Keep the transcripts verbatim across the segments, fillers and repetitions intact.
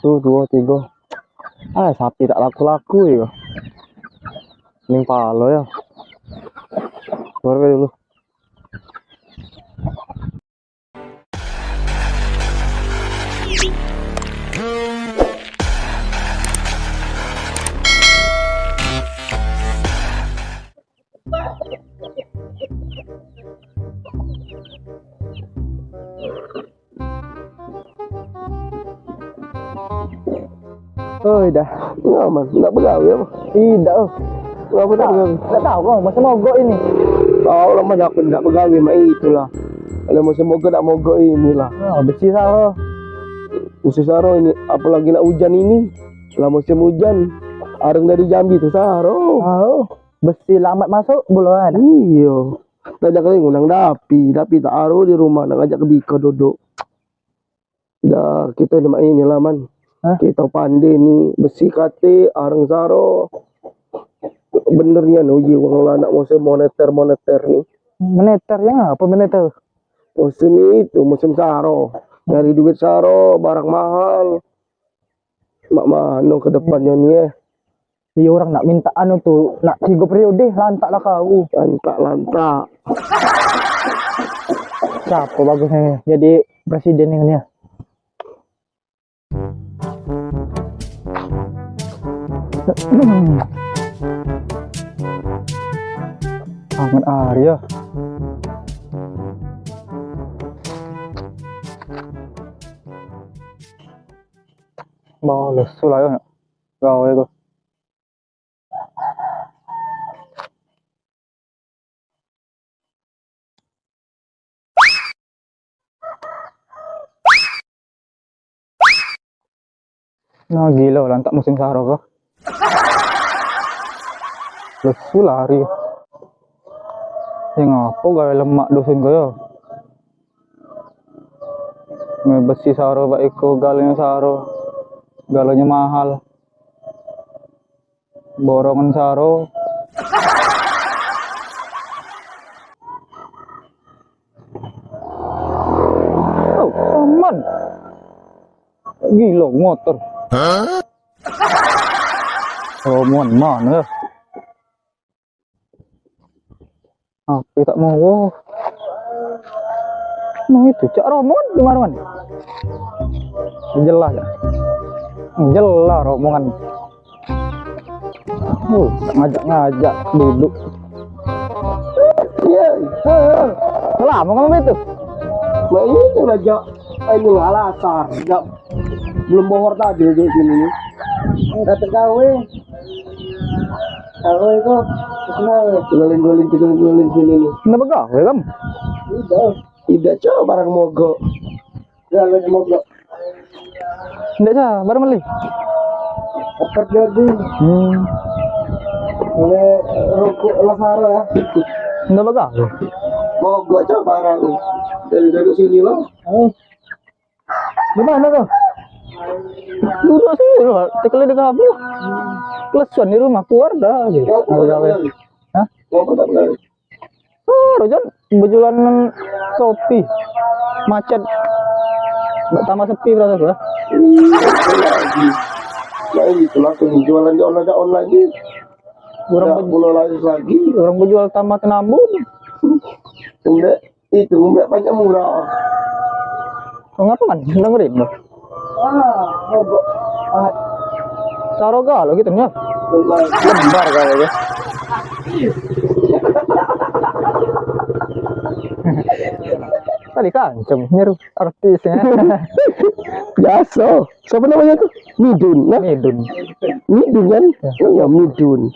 Satu, dua, tiga. Ah, sapi tak laku-laku ya. Ning palo ya. Keluar bae dulu. Oi, dah. Ngaman, ndak begawe apa? Idak, oh. Ngapa ndak begawe? Ndak tahu, kau masih mogok ini. Tahu lah, mana aku ndak begawe, mak itulah. Kalau masih mogok, ndak mogok inilah. Ah, besi saro. Besi saro ini, apalagi nak hujan ini. Lah musim hujan, areng dari Jambi tu saro. Oh, besi lambat masuk bulan. Iyo. Ngajak kali ngundang Dapi, Dapi tak aro di rumah, nak ngajak ke Bika duduk. Dah, kita ni mak inilah, Man. Hah? Kita pande ni, besi kate, areng saro. Bener nian uji wong lah nak musim moneter-moneter ni. Moneter yang apa moneter? Musim itu, musim saro. Nyari duit saro, barang mahal. Mak mano ke depannyo ni, eh? Iyo, orang nak minta anu tu, nak tigo periode, lantak lah kau. Lantak, lantak. Siapa bagusnya ni jadi presiden ni, ya? Amat Arya. Mau lesu lah yo. Gawe ku. Nah, gilo lantak musim saro ko. Lesu lari. Ya ngapo gawe lemak dusun ko yo. Me besi saro bak iko, galonyo saro. Galonyo mahal. Borongan saro. Oh, aman. Gilo motor. Rombongan mano yo? Ape tak mau? Nah, itu cak rombongan di mano kan? Jelas ya. Jelas rombongan. Uh, ngajak-ngajak duduk. Iya. Lama kamu itu? Nah, ini ngajak. Ini ngalasar. Ngajak. Belum bohor tadi duduk sini ni. Eh, dapat gawe. Gawe kok. Guling-guling, guling-guling sini ni. Kenapa gawe kamu? Tidak. Tidak, cok, barang mogok. Ya, lagi mogok. Ndak sah, baru beli. Opat jadi. Hmm. Oleh rokok Lasaro ya. Ndak bagah. Mogok, cok, barang. Dari, dari sini lah. Oh. Di mana tu? Duduk sini, Bro. Tekel di kampung. Kelesuan di rumah, keluar dah. Hah? Ngapa tak beli? Oh, Rojan bejualan Shopee. Macet. Tambah sepi berarti, Bro. Nah, itulah aku jualan di online, online ni. Orang pulo lagi. Orang bejual tambah tenambung. Enggak. Itu mek banyak murah. Kau ngapa kan? Dengerin lo. Ah, mogok. Ah. Saro galo gitu nya. Lembar galo ya. Tadi kancem nyeru artisnya. Biasa. Siapa namanya tuh? Midun, nah? Midun. Midun kan? Ya. Iya, Midun.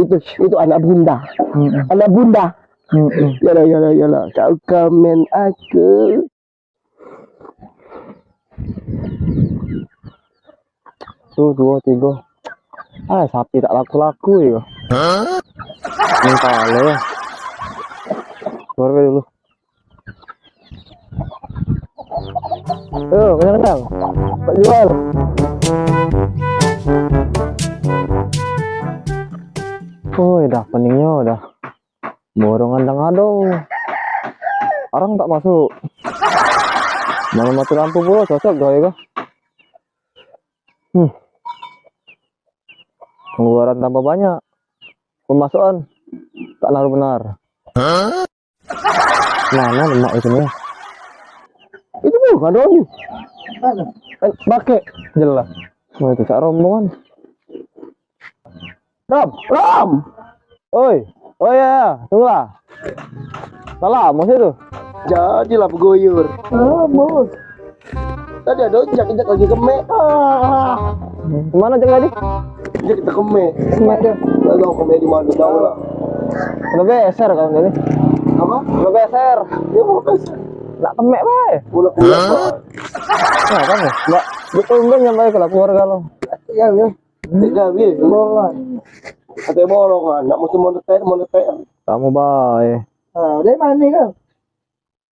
Itu, itu anak bunda. Mm-mm. Anak bunda. Mm-mm. Yalah, yalah, yalah. Kau komen aku. Tuh, dua, tiga. Ah, sapi tak laku-laku ya. Hah? Ini kalah ya. Keluar dulu. Yo, kenyang-kenyang. Tak jual. Oi, dah peningnyo dah. Borongan dah ngado. Arang tak masuk. Mano mati lampu pulo, cocok gawe kah? Hmm. Pengeluaran tambah banyak, pemasukan tak naruh benar. Mano lemak itu ni? Itu tu, ado ni. Pake jelas. Oh, itu cak rombongan. Ram, Ram. Oi, oh ya, ya, tunggulah. Salam, masih tu. Jadilah beguyur. Ah, bos. Tadi ado jak, jak lagi kemek. Ah. Kemano jak tadi? Jak kita kemek. Kemek dia. Enggak tahu kemek di mana, jauh lah. Kena beser kawan tadi. Apa? Kena beser. Dia mau beser. Nak kemek bae. Ulah kemek, Pak. Nah, kan, Mbak, betul, Mbak, nyampai ke keluarga lo. Ya, ya. Tiga habis. Borongan. Kata borongan, nak musim moneter, moneter. Kamu bae. Ah, dari mana kau?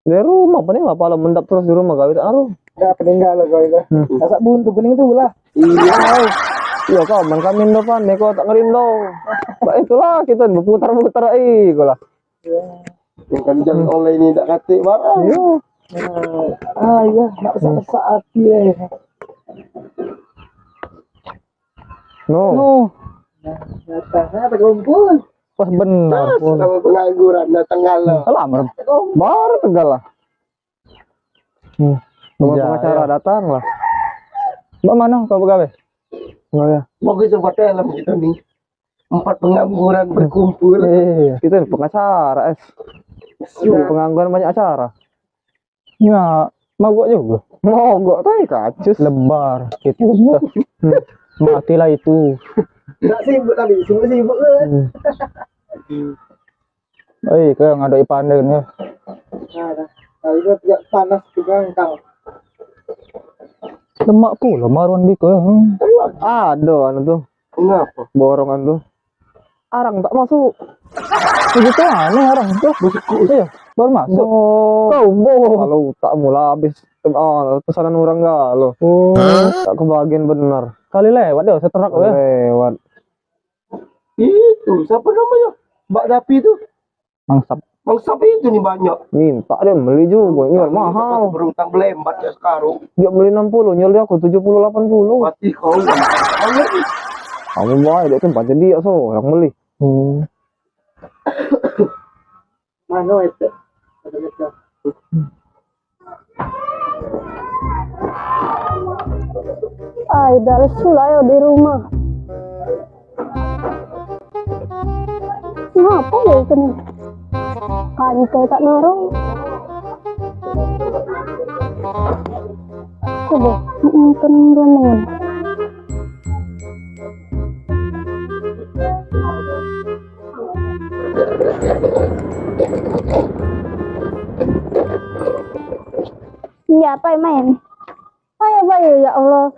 Dari rumah, paling apa lah, mendap terus di rumah, gawe tak aru. Dah peninggal lah kau itu. Hmm. Masak buntu kuning tu lah. Iya. Iya, kau, man kami ndo pan, kau tak ngerindo. Baik itulah, kita berputar-putar, eh, kau lah. Yang kan jalan online ni tak katik barang. Iya. Ah, ah, iya, nak besak-besak hati, eh. No. No. Datang, ah, terkumpul. Pas benar. Terus pun. Sama pengangguran datang galo. Salam, Ram. Terkumpul. Baru tegal lah. Hmm. Sama pengacara datang lah. Mbak, mano kau begawe? Oh, ya. Bagus tempat dalam kita ni. Empat pengangguran berkumpul. Iya. Kita ni pengacara, es. Pengangguran banyak acara. Ya, mogok juga. Mogok tai kacus. Lebar gitu. Hmm. Matilah itu. Tak sibuk tadi, sibuk-sibuk kan. Hmm. Oi, kau ngadoi pandan ya. Nah, dah. Nah, itu juga panas juga kau. Lemak pula maruan biko. Ado anu tu. Ngapo? Borongan tu. Arang tak masuk. Begitu anu arang tu. Iya, baru masuk. Kau boh. Kalau utakmu lah habis. Ah, pesanan orang galo. Oh. Tak kebagian benar. Kali lewat dia seterak ya. Lewat. Itu siapa namanya? Mbak Dapi tu. Mangsap. Mangsap itu ni banyak. Minta dia beli juga, ini mahal. Berutang belembat ya sekarang. Dia beli enam puluh, nyual dia aku tujuh puluh, delapan puluh. Mati kau. Kamu baik, dia tempat jadi ya so, orang beli. Hmm. Mano itu? Ai, dah lesu lah yo di rumah. Ngapo yo ikan ni? Kanco tak naro. Coba, mm, kan rombongan. Iya, apa main? Ayo, ayo, ya Allah.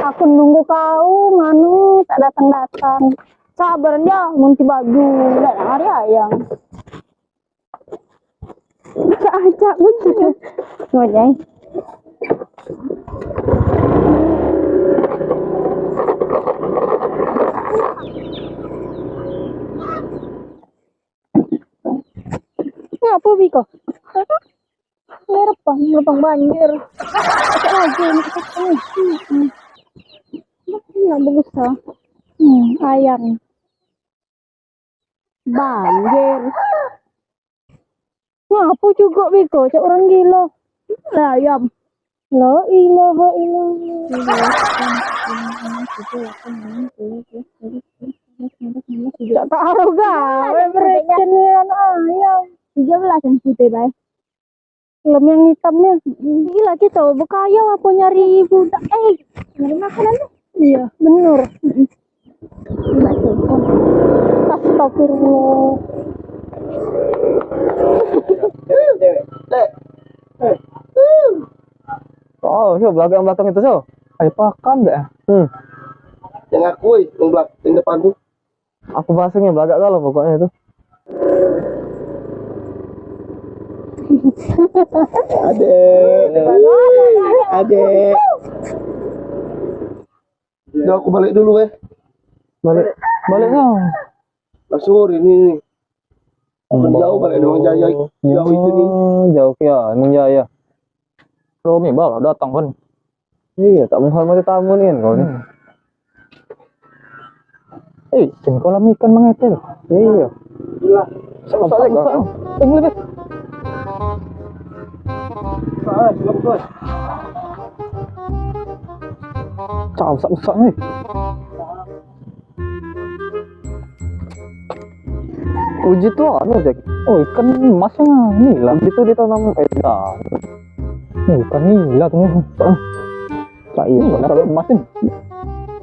Aku nunggu kau, nganu, tak datang-datang. Sabar ya, ngunci baju, dak nak hari ayang. Acak-acak betul. Ngojai. Ngapo biko? Merepang, merepang banjir. Acak lagi, nak kacang. Hmm. Nak besar. Hmm, ayam. Banjir. Ngapo juga bego, cak orang gilo. Lah ayam. La ilaha illallah. Cak tak tahu ga, mereka ni anak ayam. Tiga belas yang putih, bae. Lem yang hitamnya. Gila kita bekaya apa nyari budak. Eh, nyari makanan tu. Iya, bener. Astagfirullah. Oh, yo belakang belakang itu so. Ayo pakan deh. Hmm. Yang aku, yang belak, yang depan tu. Aku bahasanya belagak galo pokoknya itu. Adek. Adek. Udah aku balik dulu eh. Balik. Balik kau. Lah sore ni. Aku jauh balik dengan Jaya. Jauh itu ni. Oh, jauh ya, emang Jaya. Romi baru datang kan. Iyo, tak menghormati tamu ni kan kau ni. Hmm. Eh, jen kolam ikan mengetel. Iyo. Gila. Rusak, rusak, rusak. Eh, ngeliat. Cak, rusak, rusak ni. Uji tu anu, Jack. Oh, ikan mas yang ni lah. Uji tu dia tanam, eh, dah. Bukan nila tu. Cak, iyo, dapat emas ni.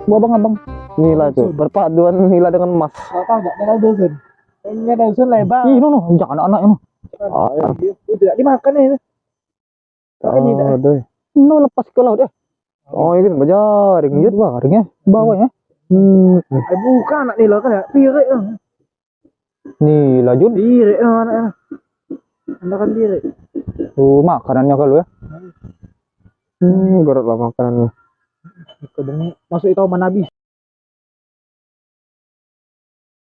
Bu abang-abang. Nila tu, perpaduan nila dengan emas. Kau tahu tak, dalam dusun. Ini dusun lebar. Ih, no, no, jangan anak-anak, no. Ah, iyo. Itu tak dimakan ni. Makan ni tak? Aduh. No, lepas ke laut, eh. Oh, ini bajaring, lihat baring, eh. Bawah, eh. Hmm. Eh, bukan anak nila kan, ya? Pirik lah. Ni lah, Jun. Pirik lah anak. Anda kan pirik. Oh, makanannya kalau ya. Hmm, berat lah makanannya. Masuk itu mana habis?